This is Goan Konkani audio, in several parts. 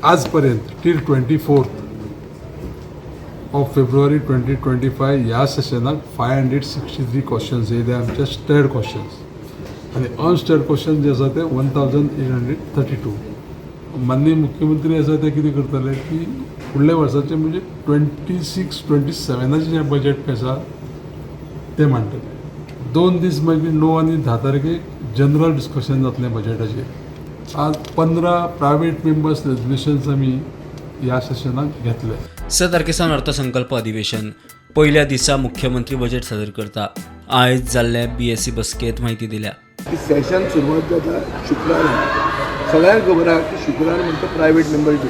आजपर्यंत till 24th of February 2025 ह्या सेशनाक 563 क्वेश्चन्स येयले आमचे स्टर्ड क्वेश्चन्स आनी अनस्टर्ड क्वेश्चन जे आसा ते 1832. माननीय मुख्यमंत्री आसा ते कितें करतले की फुडल्या वर्साचें म्हणजे 26 27आचें जें बजेट आसा तें मांडटले. 2 दीस मागीर 9 आनी 10 तारखेक जनरल डिस्कशन जातलें बजेटाचेर. आज 15 प्रायवेट मेंबर्स रेजोल्युशन्स आमी ह्या सेशनाक घेतले. 6 तारखे सावन अर्थसंकल्प अधिवेशन. पयल्या दिसा मुख्यमंत्री बजेट सादर करता. आयज जाल्ले बीएसी बसकेंत म्हायती दिल्या. की सेशन सुरवात जाता शुक्रारा. सगळ्यांक खबर आहा की शुक्रार म्हणटा प्रायवेट मेंबर डे.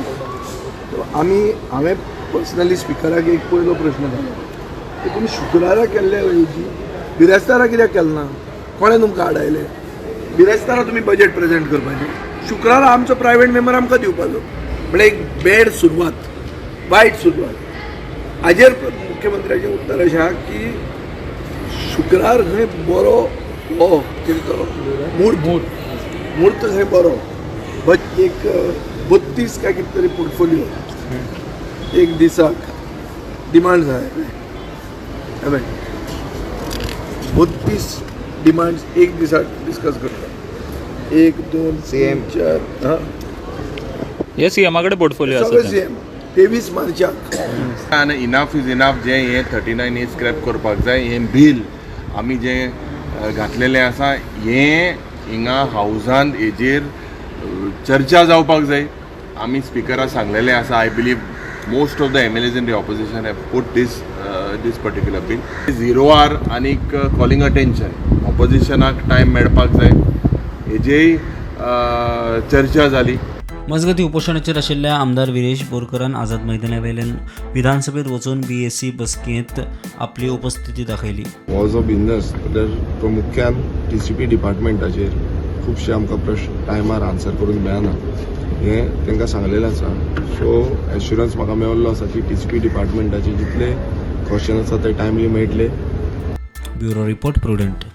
आमी हांवें पर्सनली स्पिकराक एक पयलो प्रश्न घालो की तुमी शुक्रारा केल्ले ऐवजी बिरेस्तारा कित्याक केलें ना? कोणें तुमकां आडायलें? बिरेस्तारा तुमी बजेट प्रेजेंट करपाचें, शुक्रारा आमचो प्रायवेट मेंबर आमकां दिवपाचो, म्हळ्यार एक बॅड सुरवात, वायट सुरवात. हाजेर मुख्यमंत्र्याचें उत्तर अशें आहा की शुक्रार खंय बरो हो कितें तो म्हूर्त, म्हूर्त खंय बरो. बट एक 32 काय कितें तरी पोर्टफोलिओ एक दिसाक डिमांड जाय. हय, 32 डिमांड्स एक दिसाक डिस्कस करता. एक, दोन, तीन, चार, हां. हे सीएमा कडेन पोर्टफोलिओ आसा सगळे ते. सीएम 23 मार्चाक. आनी इनफ is enough. जें हें 39ए स्क्रॅप करपाक जाय. हें बील आमी जें घातलेलें आसा, हें हिंगा हावजांत हेजेर चर्चा जावपाक जाय. आमी स्पिकराक सांगलेलें आसा. I believe most of the MLAs in the opposition have put this particular bill. Zero hour आनीक कॉलिंग अटेन्शन, ऑपोजिशनाक टायम मेळपाक जाय, हेजेय चर्चा जाली. मजगतीं, उपोशणाचेर आशिल्ल्या आमदार विरेश बोरकरान आझाद मैदाना वयल्यान विधानसभेत वचून बीएसी बसकेंत आपली उपस्थिती दाखयली. हो जो बिझनस जाल्यार प्रामुख्यान टीसीपी डिपार्टमेंटाचेर खुबशे आमकां प्रश्न टायमार आन्सर करून मेळना हें तांकां सांगलेलें आसा. सो एश्युरन्स म्हाका मेळिल्लो आसा की टीसीपी डिपार्टमेंटाचे जितले क्वेश्चन आसा ते टायमली मेळटले. Bureau report, prudent.